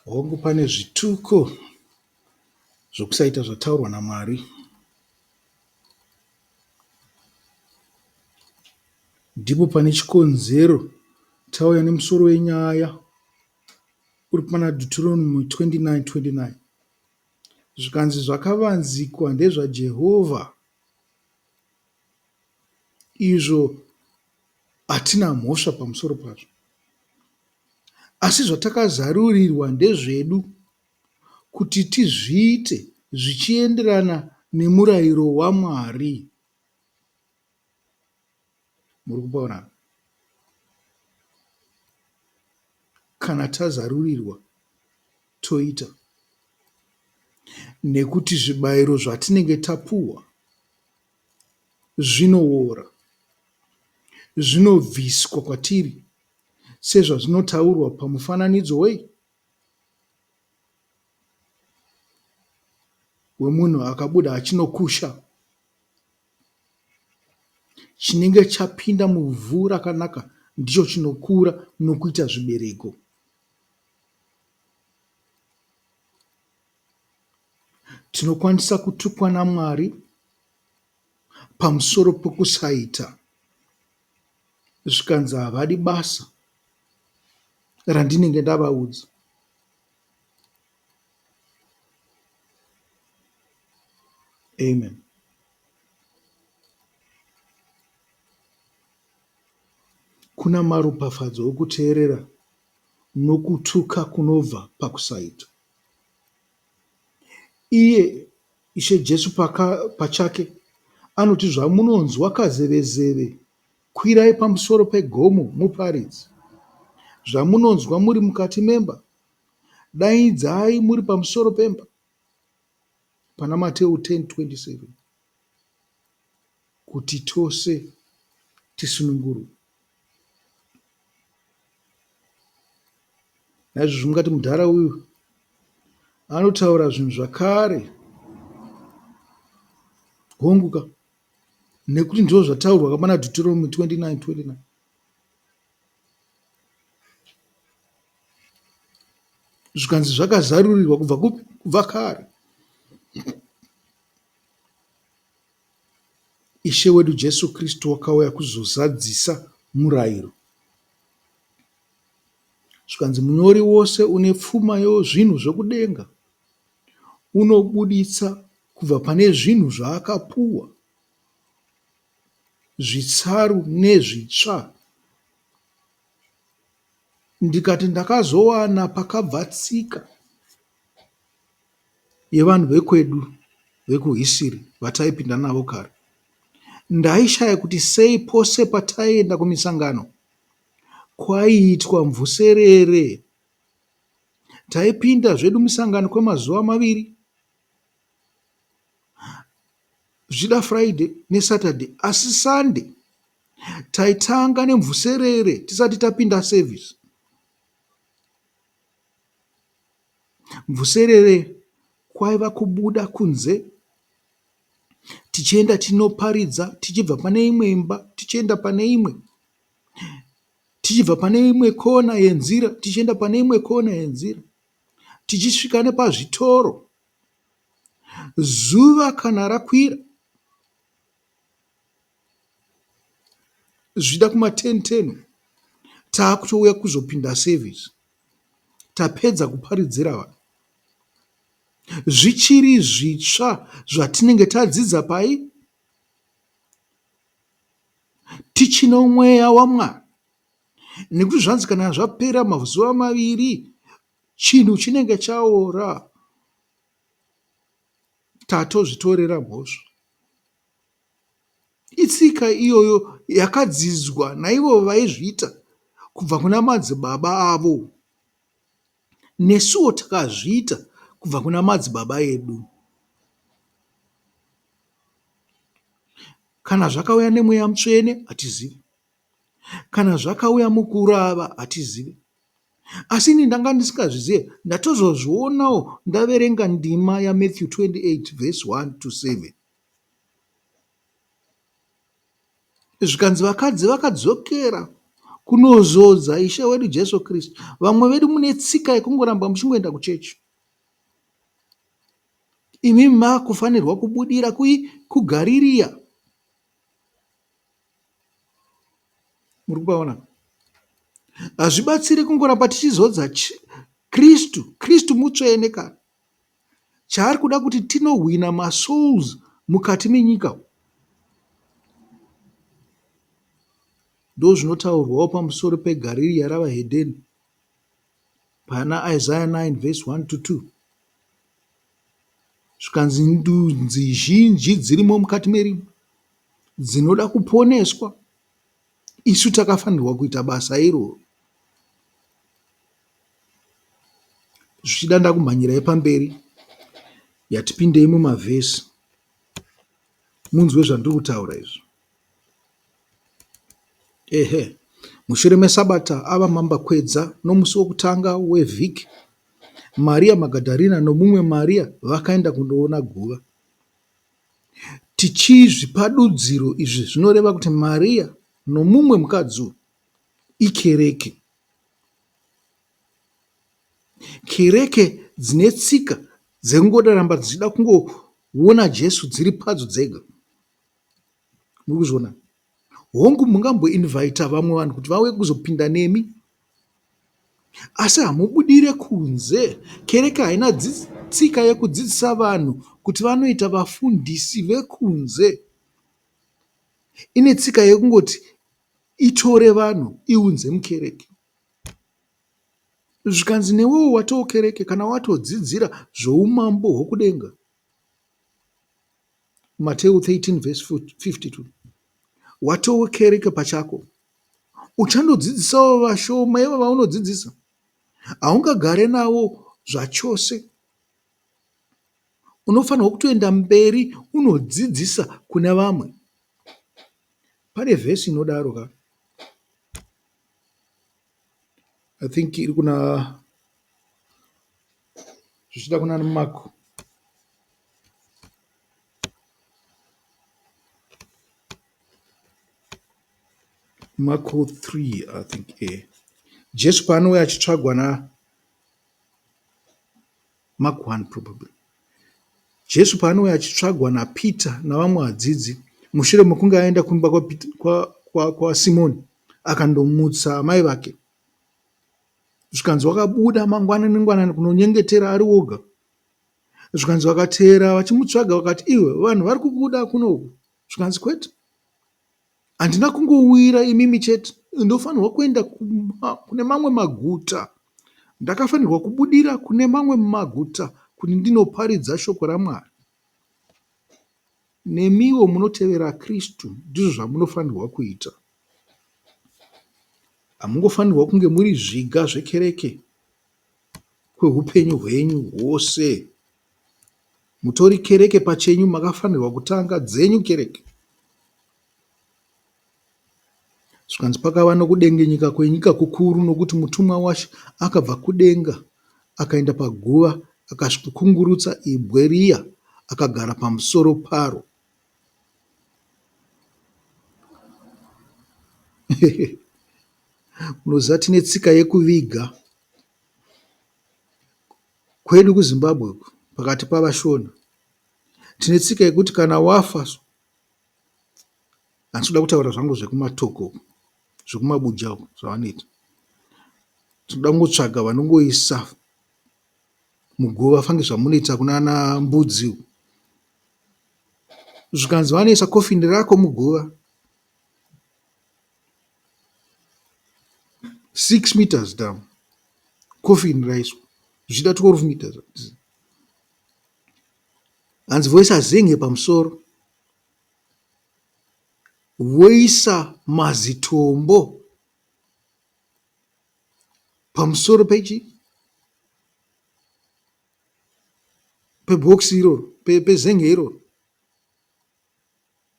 Hongu pane zvituko zvokusaita zvataurwa naMwari. Ndipo pane chikonzero tauya nemusoro wenyaya uri pana Deuteronomy 29 29. Zvikanzi zvakavanzikwa ndezvaJehovha izvo hatina mhosva pamusoro pazvo. Asi zvatakazarurirwa ndezvedu kuti tizviite zvichienderana nemurayiro waMwari. Muri kupaona? Kana tazarurirwa toita nekuti zvibayiro zvatinenge tapuhwa zvinowora, zvinobviswa kwatiri sezvazvinotaurwa pamufananidzo wei? Wemunhu akabuda achinokusha chinenge chapinda muvhu rakanaka ndicho chinokura nokuita zvibereko. Tinokwanisa kutukwa naMwari pamusoro pokusaita zvikanzi havadi basa randinenge ndavaudza. Amen. Kuna maropafadzo okuteerera nokutuka kunobva pakusaita. Iye Ishe Jesu pachake anoti zvamunonzwa kazevezeve kwirai pamusoro pegomo muparidze. Zvamunonzwa muri mukati memba daidzai muri pamusoro pemba. Pana Mateu 10:27 kuti tose tisunungurwe. Naizvozvo mungati mudhara uyu anotaura zvinhu zvakare. Hongu ka, nekuti ndizvo zvataurwa ka pana Deuteronomy 29 29. Zvikanzi zvakazarurirwa kubva kupi? Kubva kare. Ishe wedu Jesu Kristu wakauya kuzozadzisa murayiro. Zvikanzi munyori wose une pfuma yozvinhu zvokudenga unobuditsa kubva pane zvinhu zvaakapuwa zvitsaru nezvitsva. Ndikati ndakazowana pakabva tsika yevanhu vekwedu vekuHisiri vataipinda navo kare. Ndaishaya kuti sei pose pataienda kumisangano kwaiitwa mvuserere. Taipinda zvedu misangano kwemazuva maviri, zvichida Friday neSaturday asi Sunday taitanga nemvuserere tisati tapinda service. Mvuserere kwaiva kubuda kunze tichienda tinoparidza tichibva pane imwe imba tichienda pane imwe. Tichibva pane imwe kona yenzira tichienda pane imwe kona yenzira. Tichisvika nepazvitoro. Zuva kana rakwira zvichida kuma 10 10 taakutouya kuzopinda service tapedza kuparidzira vanhu. Zvichiri zvitsva zvatinenge tadzidza pai? Tichine mweya waMwari nekuti zvanzi kana zvapera mazuva maviri chinhu chinenge chaora tatozvitorera mhosva. Itsika iyoyo yakadzidzwa naivo vaizviita kubva kuna madzibaba avo. Nesuwo takazviita kubva kuna madzibaba edu. Kana zvakauya nemweya mutsvene hatizivi. Kana zvakauya mukurava hatizivi. Asi ini ndanga ndisingazvizive ndatozozvionawo ndaverenga ndima yaMatthew 28 verse 1 to 7. Zvikanzi vakadzi vakadzokera Kunozodza Ishe wedu Jesu Kristu. Vamwe vedu mune tsika yekungoramba muchingoenda kuchechi. Imimi makufanirwa kubudira kui kuGarirea. Muri kupaona? Hazvibatsiri kungoramba tichizodza Kristu. Kristu mutsvene ka. Chaari kuda kuti tinohwina masouls mukati menyika. Ndozvinotaurwawo pamusoro peGarirea ravahedheni pana Isaiah 9 verse 1 to 2. Zvikanzi ndudzi zhinji dzirimo mukati merima dzinoda kuponeswa. Isu takafanirwa kuita basa iroro. Zvichida ndakumhanyirai pamberi yatipindei mumavhesi munzwe zvandiri kutaura izvi. Ehe, mushure meSabata ava mambakwedza nomusi wokutanga wevhiki, Maria Magadharina nomumwe Maria vakaenda kundoona guva. Tichizvipa dudziro izvi zvinoreva kuti Maria nomumwe mukadzi uyu ikereke. Kereke dzine tsika dzekungoramba dzichida kungoona Jesu dziri padzo dzega. Muri kuzviona? Hongu mungamboinvhaita vamwe vanhu kuti vauye kuzopinda nemi asi hamubudire kunze. Kereke haina tsika yekudzidzisa vanhu kuti vanoita vafundisi vekunze. Ine tsika yekungoti itore vanhu iunze mukereke. Zvikanzi newewo watoo kereke kana watodzidzira zvoumambo hwokudenga. Mateu 13 verse 52. Watove kereke pachako. Uchandodzidzisawo vashoma ivo vaunodzidzisa. Haungagare navo zvachose. Unofanirwa kutoenda mberi unodzidzisa kune vamwe. Pane vhesi inodaro ka. I think iri kuna zvichida kuna Marko. Marko 3 I think eh. Jesu paanouya achitsvagwa na Mark 1 probably. Jesu paanouya achitsvagwa naPeter navamwe vadzidzi mushure mekunge aenda kumba kwaSimoni kwa, kwa, kwa akandomutsa amai vake. Zvikanzi wakabuda mangwanani ngwanani kunonyengetera ari woga. Zvikanzi vakateera vachimutsvaga vakati iwe vanhu vari kukuda kuno uku. Zvikanzi kwete handina kungowira imimi chete ndofanirwa kuenda kune mamwe maguta. Ndakafanirwa kubudira kune mamwe maguta kuti ndinoparidza shoko raMwari. Nemiwo munotevera Kristu ndizvo zvamunofanirwa kuita. Hamungofanirwa kunge muri zviga zvekereke kwehupenyu hwenyu hwose. Mutori kereke pachenyu makafanirwa kutanga dzenyu kereke. Zvikanzi pakava nokudengenyeka kwenyika kukuru nokuti mutumwa waShe akabva kudenga akaenda paguva akasvikokungurutsa ibwe riya akagara pamusoro paro. Munoziva tine tsika yekuviga kwedu kuZimbabwe uku pakati pavaShona. Tine tsika yekuti kana wafa so handisi kuda kutaura zvangu zvekumatoko uku zvekumabuja uku zvavanoita. Tinoda kungotsvaga vanongoisa muguva fange zvamunoita kunana mbudzi uku. Zvikanzi vanoisa kofini rako muguva 6 meters down coffin raiswa zvichida 12 meters hanzi voisa zen'e pamusoro voisa mazitombo pamusoro pechi pebhokisi iroro pezen'e iroro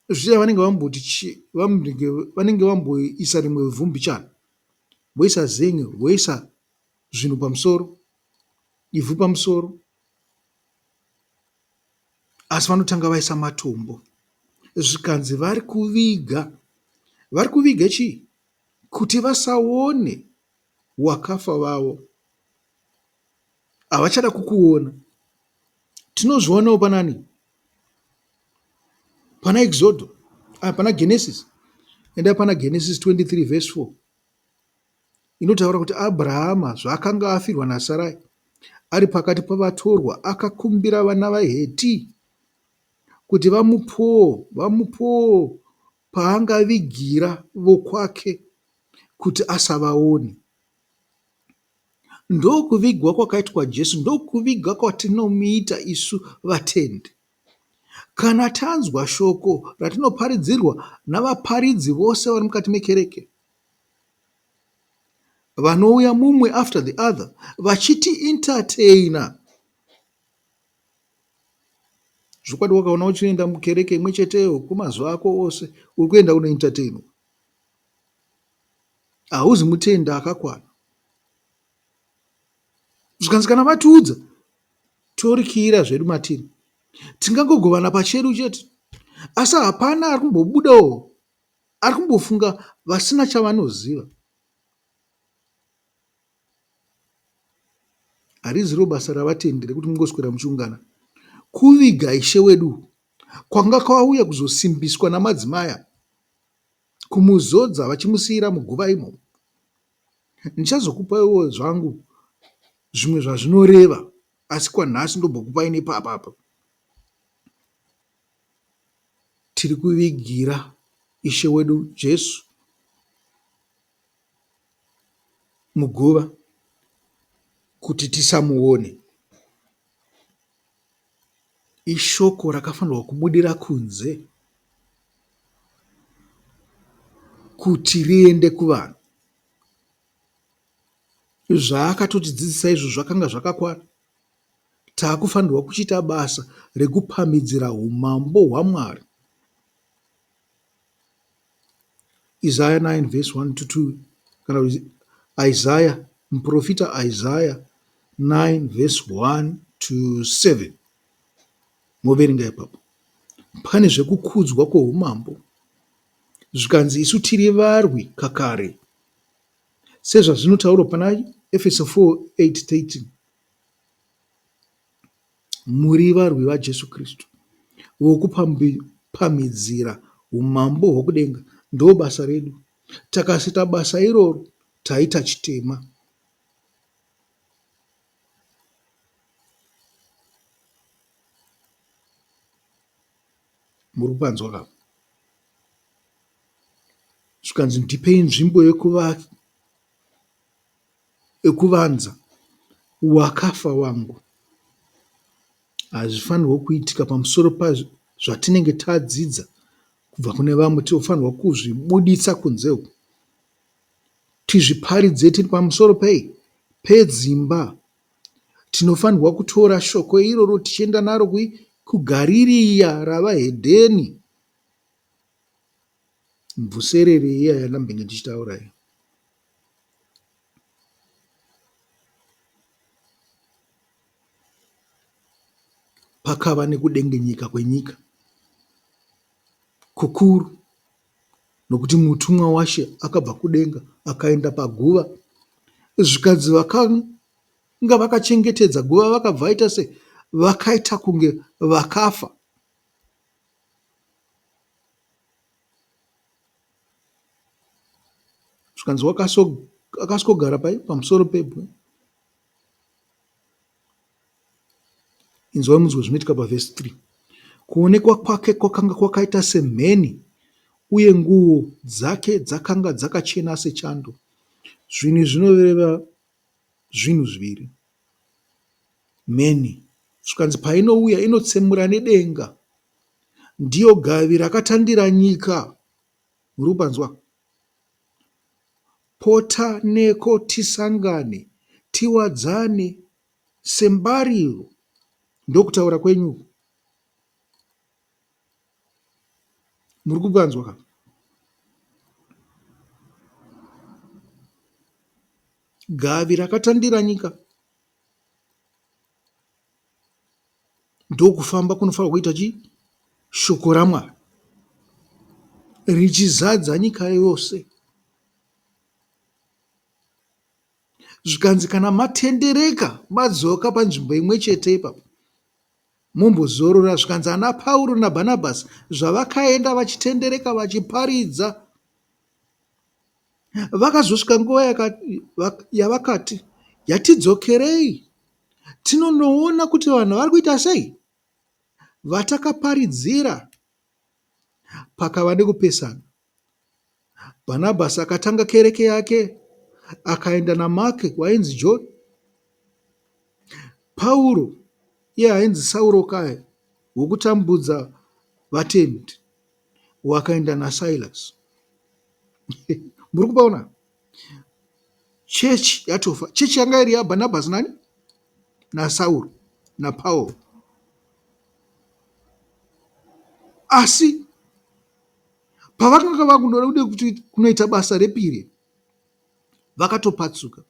Zviya vanenge vamboti chi vanenge vamboisa rimwe vhu mbichana voisa zen'e voisa zvinhu pamusoro ivhu pamusoro asi vanotanga vaisa matombo zvikanzi vari kuviga vari kuviga chii? Kuti vasaone wakafa vavo. Havachada kukuona. Tinozvionawo panani? Pana Exodo, ah, pana Genesis. Endai pana Genesis 23 verse 4. Inotaura kuti Abrahama zvaakanga afirwa naSarai ari pakati pavatorwa akakumbira vana vaHeti kuti vamupowo vamupowo paangavigira vokwake kuti asavaone. Ndokuvigwa kwakaitwa Jesu, ndokuviga kwatinomuita isu vatendi. Kana tanzwa shoko ratinoparidzirwa navaparidzi vose vari mukati mekereke, vanouya mumwe after the other vachiti entertainer Zvokwadi wakaona uchienda mukereke imwe cheteyo kwemazuva ako ose uri kuenda kunoentertainwa. Hauzi mutendi akakwana. Zvikanzi kana vatiudza torikiyira zvedu matiri. Tingangogovana pachedu chete. Asi hapana ari kumbobudawo ari kumbofunga vasina chavanoziva. Hariziro basa ravatendi rekuti mungoswera muchiungana. Kuviga Ishe wedu kwanga kwauya kuzosimbiswa namadzimai aya, kumuzodza vachimusiyira muguva imomo. Ndichazokupaiwo zvangu zvimwe zvazvinoreva asi kwanhasi ndombokupai nepapa apa. Tiri kuvigira Ishe wedu Jesu muguva kuti tisamuone. Ishoko rakafanirwa kubudira kunze kuti riende kuvanhu. Zvaakatotidzidzisa izvo zvakanga zvakakwana. Taakufanirwa kuchiita basa rekupamhidzira umambo hwaMwari. Isaya 9 verse 1 to 2 kana kuti Isaya muprofita Isaya 9 verse 1 to 7 moverenga ipapo. Pane zvekukudzwa kwoumambo zvikanzi isu tiri varwi kakare sezvazvinotaurwa pana Efeso 4 8 13 Muri varwi vaJesu Kristu vokupamhidzira umambo hwokudenga. Ndobasa redu. Takasaita basa iroro taita chitema. Muri kupanzwa ka? Zvikanzi ndipei nzvimbo yekuvanza wakafa wangu. Hazvifanirwe kuitika pamusoro pezvatinenge tadzidza kubva kune vamwe. Tinofanirwa kuzvibuditsa kunze uku tizviparidze tiri pamusoro pei? Pedzimba. Tinofanirwa kutora shoko iroro tichienda naro kuGaririya ravahedheni. Mvuserere iya yandambenge ndichitaura iya. Pakava nekudengenyeka kwenyika kukuru nokuti mutumwa waShe akabva kudenga akaenda paguva. Zvikanzi vakanga vakachengetedza guva vakabva vaita sei? Vakaita kunge vakafa. Zvikanzi akaswogara pai pamusoro pebwe. Inzwai munzwe zvinoitika pavhesi 3. Kuonekwa kwake kwakanga kwakaita semheni uye nguo dzake dzakanga dzakachena sechando. Zvinhu izvi zvinoreva zvinhu zviviri. Mheni zvikanzi painouya inotsemura nedenga. Ndiyo gavi rakatandira nyika. Muri kupanzwa? Pota neko tisangane tiwadzane sembariro. Ndokutaura kwenyu uku. Muri kupanzwa ka? Gavi rakatandira nyika. Ndokufamba kunofanirwa kuita chii? Shoko raMwari richizadza nyika yose. Zvikanzi kana matendereka madzoka panzvimbo imwe chete ipapo mombozorora. Zvikanzi ana Pauro naBhanabhasi zvavakaenda vachitendereka vachiparidza vakazosvika nguva yavakati yatidzokerei tinonoona kuti vanhu vari kuita sei vatakaparidzira. Pakava nekupesana. Bhanabhasi akatanga kereke yake akaenda naMark wainzi John. Pauro iye ainzi Sauro kaya wokutambudza vatendi wakaenda naSilas. Muri kupaona? Chechi yatofa. Chechi yanga iri yaBhanabhasi nani? NaSauro naPauro. Asi Pavakanga vakuda kuti kunoita basa repiri, vakatopatsuka.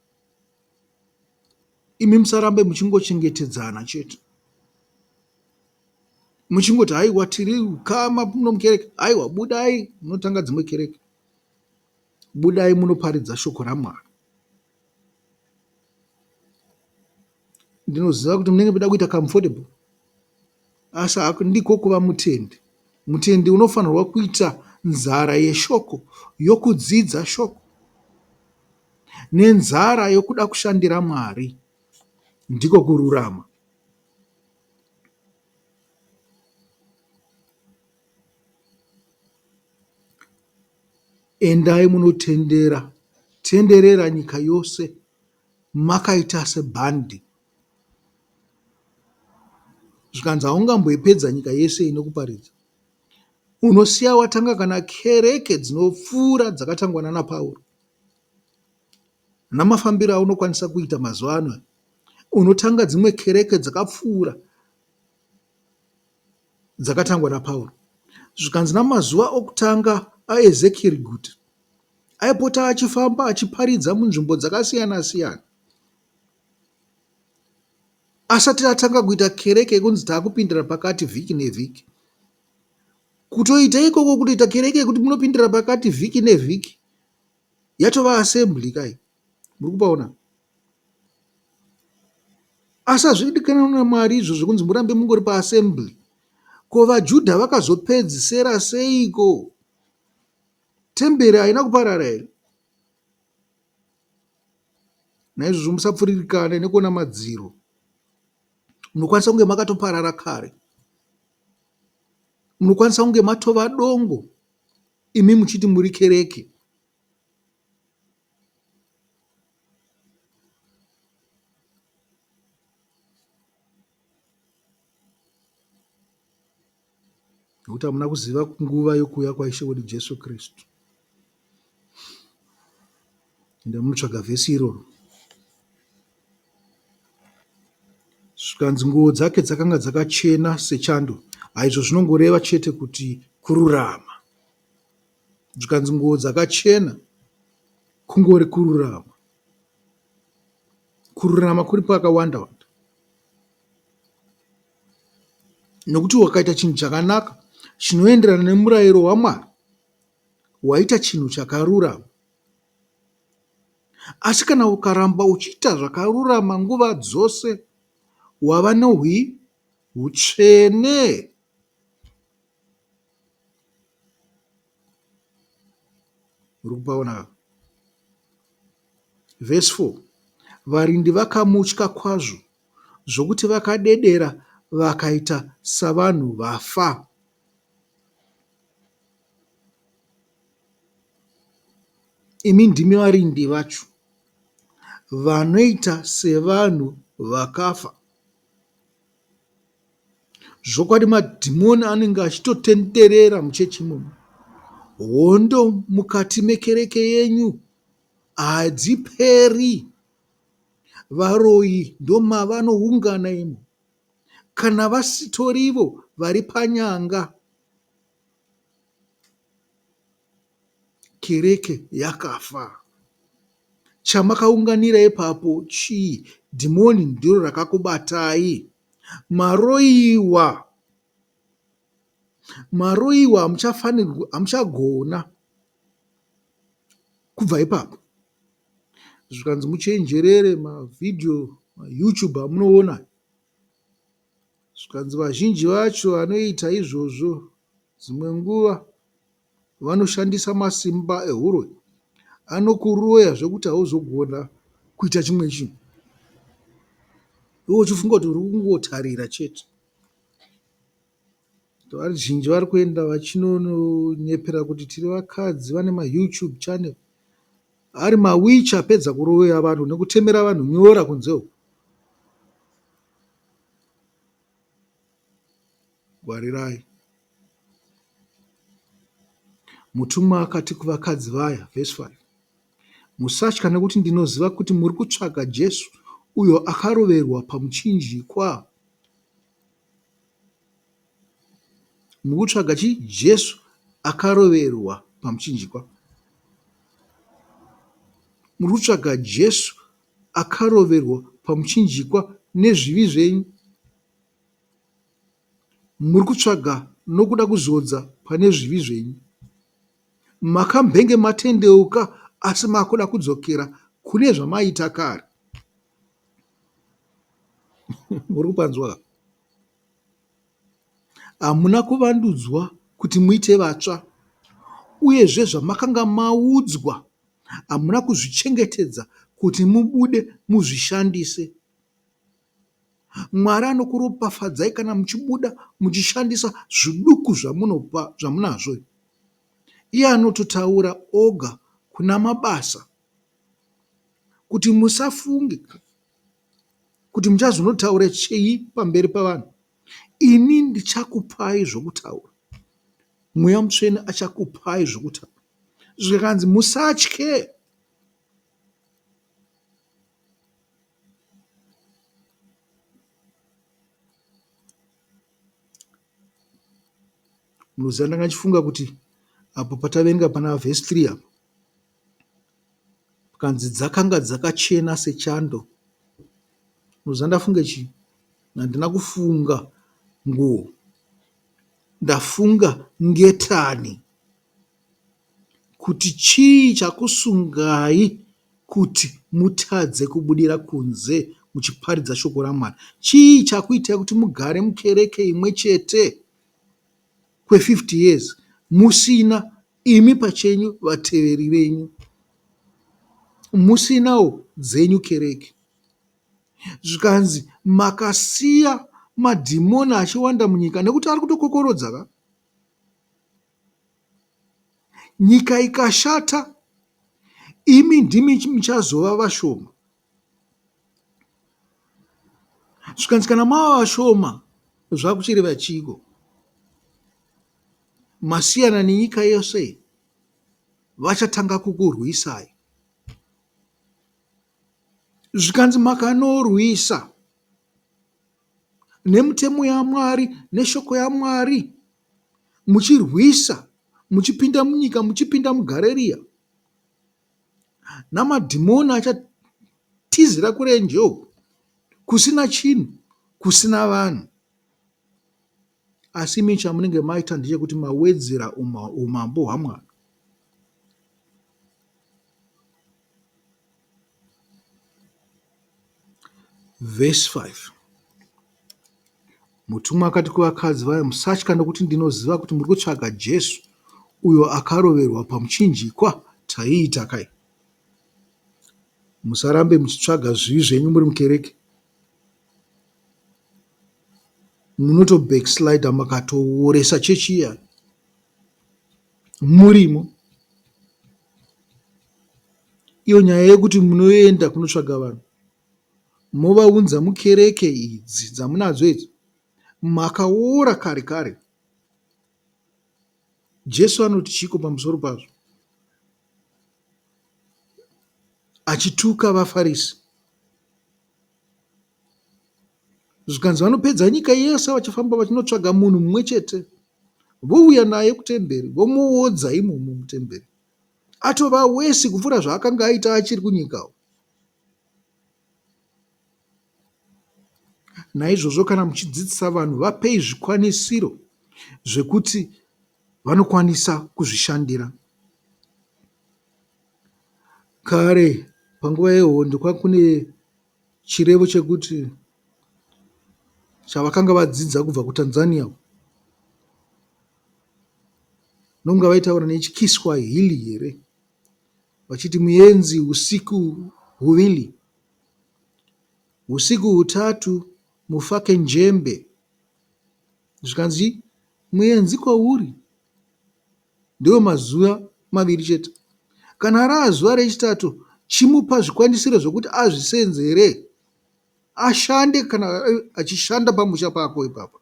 Imi musarambe muchingochengetedzana chete, muchingoti haiwa tiri ukama muno mukereke. Haiwa, budai munotanga dzimwe kereke, budai munoparidza shoko raMwari. Ndinoziva kuti munenge muchida kuita comfortable asi ndiko kuva mutendi. Mutendi unofanirwa kuita nzara yeshoko, yokudzidza shoko nenzara yokuda kushandira Mwari. Ndiko kururama. Endai munotendera, tenderera nyika yose makaita sebhandi. Zvikanzi haungamboipedza nyika yese iyi nekuparidza. Unosiya watanga kana kereke dzinopfuura dzakatangwa nana Pauro. Namafambiro aunokwanisa kuita mazuva ano unotanga dzimwe kereke dzakapfuura dzakatangwa naPauro. Zvikanzi namazuva okutanga aEzekieri Guti aipota achifamba achiparidza munzvimbo dzakasiyana siyana asati atanga kuita kereke yekunzi taakupindira pakati vhiki nevhiki. Kutoita ikoko kutoita kereke yekuti munopindira pakati vhiki nevhiki yatova assembly kai muri kupaona asi hazvidikanwa namwari izvo zvekunzi murambe mungori paassembly ko vajudha vakazopedzisera seiko Temberi haina kuparara here? Naizvozvo musapfuririkane nekuona madziro. Munokwanisa kunge makatoparara kare. Munokwanisa kunge matova dongo imi muchiti muri kereke. Nokuti hamuna kuziva nguva yokuuya kwaIshe wedu Jesu Kristu. Enda munotsvaga vhesi iroro. Zvikanzi nguo dzake dzakanga dzakachena sechando. Haizvo zvinongoreva chete kuti kururama. Zvikanzi nguo dzakachena kungori kururama. Kururama kuri pakawanda wanda. Nokuti wakaita chinhu chakanaka chinoenderana nemurayiro waMwari, waita chinhu chakarurama. Asi kana ukaramba uchiita zvakarurama nguva dzose, wava nohwi hutsvene. Uri kupaona apa? Vhesi 4 Varindi vakamutya kwazvo zvokuti vakadedera vakaita savanhu vafa. Imi ndimi varindi vacho vanoita sevanhu vakafa. Zvokwadi madhimoni anenge achitotenderera muchechi imomo. Hondo mukati mekereke yenyu hadziperi. Varoyi ndomavanoungana imo. Kana vasitorivo vari panyanga. Kereke yakafa. Chamakaunganira ipapo chii? Dhimoni ndiro rakakubatai. Maroyiwa. Maroyiwa hamuchafanirwi hamuchagona kubva ipapo. Zvikanzi muchenjerere mavhidhiyo maYouTube amunoona. Zvikanzi vazhinji vacho vanoita izvozvo dzimwe nguva vanoshandisa masimba ehuroyi anokuroya zvekuti hauzogona kuita chimwe chinhu. Iwe uchifunga kuti uri kungotarira chete. Vazhinji vari kuenda vachinonyepera kuti tiri vakadzi vane maYouTube channel ari mawichi apedza kuroya vanhu nekutemera vanhu nyora kunze uku. Ngwarirai. Mutumwa akati kuvakadzi vaya, vhesi 5, Musatya nekuti ndinoziva kuti muri kutsvaga Jesu uyo akaroverwa pamuchinjikwa. Muri kutsvaga chii? Jesu akaroverwa pamuchinjikwa. Muri kutsvaga Jesu akaroverwa pamuchinjikwa nezvivi zvenyu. Muri kutsvaga nokuda kuzodza pane zvivi zvenyu. Makambenge matendeuka asi makuda kudzokera kune zvamaiita kare. Muri kupanzwa ka? Hamuna kuvandudzwa kuti muite vatsva, uyezve zvamakanga maudzwa hamuna kuzvichengetedza kuti mubude muzvishandise. Mwari anokuropafadzai kana muchibuda muchishandisa zviduku zvamunopa zvamunazvo. Iye anototaura oga kuna mabasa kuti musafunge kuti muchazonotaura chei pamberi pavanhu. Ini ndichakupai zvokutaura. Mweya Mutsvene achakupai zvokutaura. Zvikanzi musatye. Munoziva ndanga ndichifunga kuti apo pataverenga pana vhesi 3 apo pakanzi dzakanga dzakachena sechando. Munoziva ndafunga chii? Handina kufunga nguo, ndafunga ngetani. Kuti chii chakusungai kuti mutadze kubudira kunze muchiparidza shoko raMwari? Chii chakuitai kuti mugare mukereke imwe chete kwe 50 years musina imi pachenyu vateveri venyu, musinawo dzenyu kereke? Zvikanzi makasiya madhimoni achiwanda munyika nekuti ari kutokokorodza ka. Nyika ikashata, imi ndimi muchazova vashoma. Zvikanzi kana mava vashoma zvakuchireva chiiko? Masiyana nenyika yose iyi, vachatanga kukurwisai. Zvikanzi makanorwisa nemutemo yaMwari neshoko yaMwari muchirwisa muchipinda munyika muchipinda muGareriya namadhimoni achatizira kurenje uko kusina chinhu kusina vanhu asi imi chamunenge maita ndechekuti mawedzera umambo hwaMwari. Vhesi 5 Mutumwa akati kuvakadzi vaya, Musatya, nokuti ndinoziva kuti muri kutsvaga Jesu uyo akaroverwa pamuchinjikwa. Taiita kai? Musarambe muchitsvaga zvivi zvenyu muri mukereke. Munoto backslider makatoworesa chechi iya murimo. Iyo nyaya yekuti munoenda kunotsvaga vanhu movaunza mukereke idzi dzamunadzo idzi makaora kare kare. Jesu anoti chiiko pamusoro pazvo? Achituka vaFarisi. Zvikanzi vanopedza nyika yese vachifamba vachinotsvaga munhu mumwe chete vouya naye kutemberi vomuodza imomo mutemberi. Atova wesi kupfuura zvaakanga aita achiri kunyika. Naizvozvo kana muchidzidzisa vanhu vapei zvikwanisiro zvekuti vanokwanisa kuzvishandira. Kare Panguva yehondo kwanga kune chirevo chekuti chavakanga vadzidza kubva kuTanzania uko. Ndofunga vaitaura nechiKiswahili here vachiti muenzi usiku huvili, usiku hutatu mufake njembe. Zvikanzi muenzi kwauri ndewemazuva maviri chete. Kana raazuva rechitatu chimupa zvikwanisiro zvekuti azvisenzere ashande kana achishanda pamusha pako ipapa.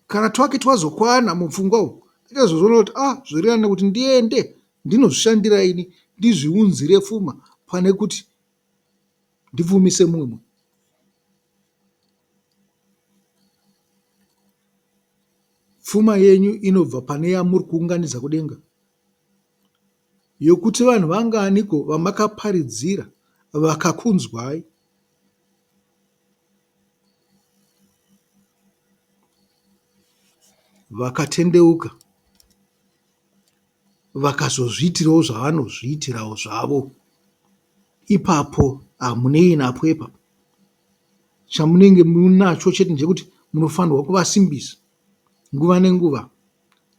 Kana twake twazokwana mupfungwa umu achazozoona kuti ah zviri nani kuti ndiende ndinozvishandira ini ndizviunzire pfuma pane kuti ndipfumise mumwe munhu. Pfuma yenyu inobva pane yamuri kuunganidza kudenga. Yokuti vanhu vanganiko vamakaparidzira vakakunzwai? Vakatendeuka vakazozviitirawo zvavanozviitirawo zvavo. Ipapo hamunei napo ipapo. Chamunenge munacho chete ndechekuti munofanirwa kuvasimbisa nguva nenguva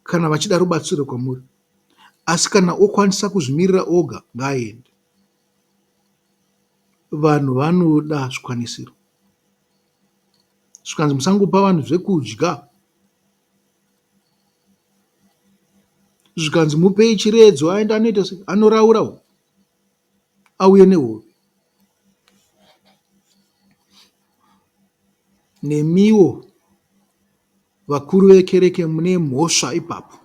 kana vachida rubatsiro kwamuri. Asi kana okwanisa kuzvimirira oga ngaaende. Vanhu vanoda zvikwanisiro. Zvikanzi musangopa vanhu zvekudya. Zvikanzi mupei chiredzo aende anoita sei? Anoraura uyu auye nehove. Nemiwo vakuru vekereke mune mhosva ipapo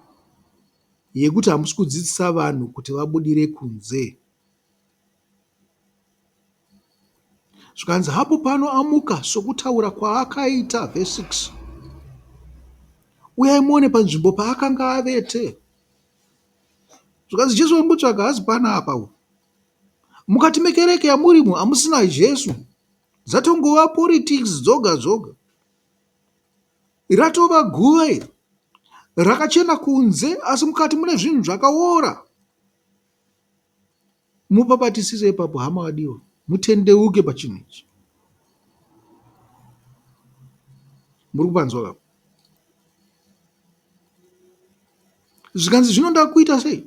yekuti hamusi kudzidzisa vanhu kuti vabudire kunze. Zvikanzi hapo pano amuka sokutaura kwaakaita vhesi 6. Uyai muone panzvimbo paakanga avete. Zvikanzi Jesu wambotsvaga hazi pana apa uyu. Mukati mekereke yamurimo hamusina Jesu. Dzatongova politics dzoga dzoga. Ratova guva iri. Rakachena kunze asi mukati mune zvinhu zvakaora. Mupabatisise ipapo hama vadiwa, mutendeuke pachinhu ichi. Muri kupanzwa ka? Zvikanzi zvino ndakuita sei?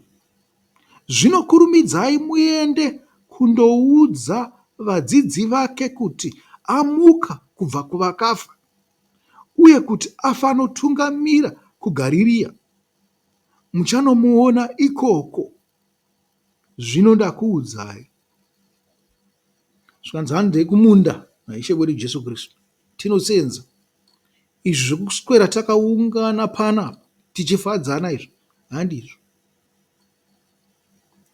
Zvino kurumidzai muende kundoudza vadzidzi vake kuti amuka kubva kuvakafa uye kuti afanotungamira kuGarirea. Muchanomuona ikoko. Zvino ndakuudzai. Zvikanzi handei kumunda naIshe wedu Jesu Kristu tinotsenza. Izvi zvekuswera takaungana panapa tichifadzana izvi handizvo.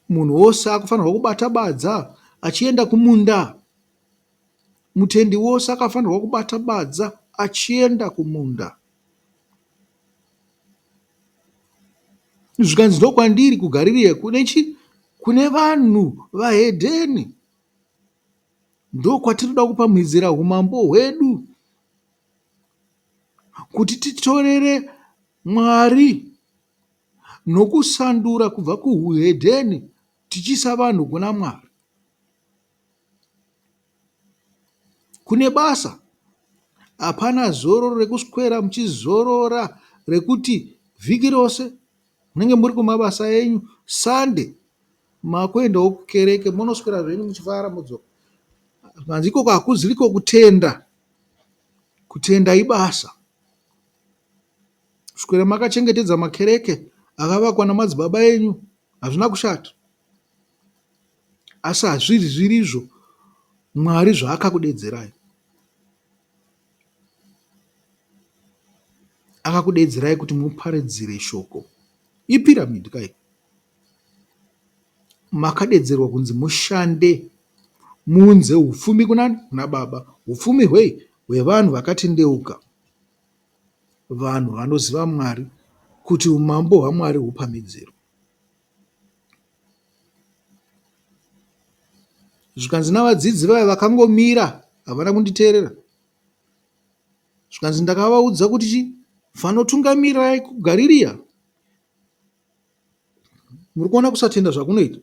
Munhu wose akufanirwa kubata badza achienda kumunda. Mutendi wose akafanirwa kubata badza achienda kumunda. Zvikanzi ndokwandiri kuGarirea kune chi kune vanhu vahedheni ndokwatinoda kupamhidzira umambo hwedu kuti titorere Mwari nokusandura kubva kuhuhedheni tichiisa vanhu kuna Mwari. Kune basa hapana zororo rekuswera muchizorora rekuti vhiki rose munenge muri kumabasa enyu Sunday makuendawo kukereke monoswera zvenyu muchifara modzoka. Zvikanzi ikoko hakuziriko kutenda, kutenda ibasa. Kuswera makachengetedza makereke akavakwa namadzibaba enyu hazvina kushata. Asi hazvirizvo Mwari zvaakakudedzerai. Akakudedzerai kuti muparidzire shoko. Ipiramidhi kai. Makadedzerwa kunzi mushande muunze upfumi kunani? Kuna Baba. Upfumi hwei? Hwevanhu vakatendeuka. Vanhu vanoziva Mwari kuti umambo hwaMwari hupamhidzirwe. Zvikanzi navadzidzi vaya vakangomira havana kunditeerera. Zvikanzi ndakavaudza kuti chii fanotungamirai kuGarirea. Muri kuona kusatenda zvakunoita?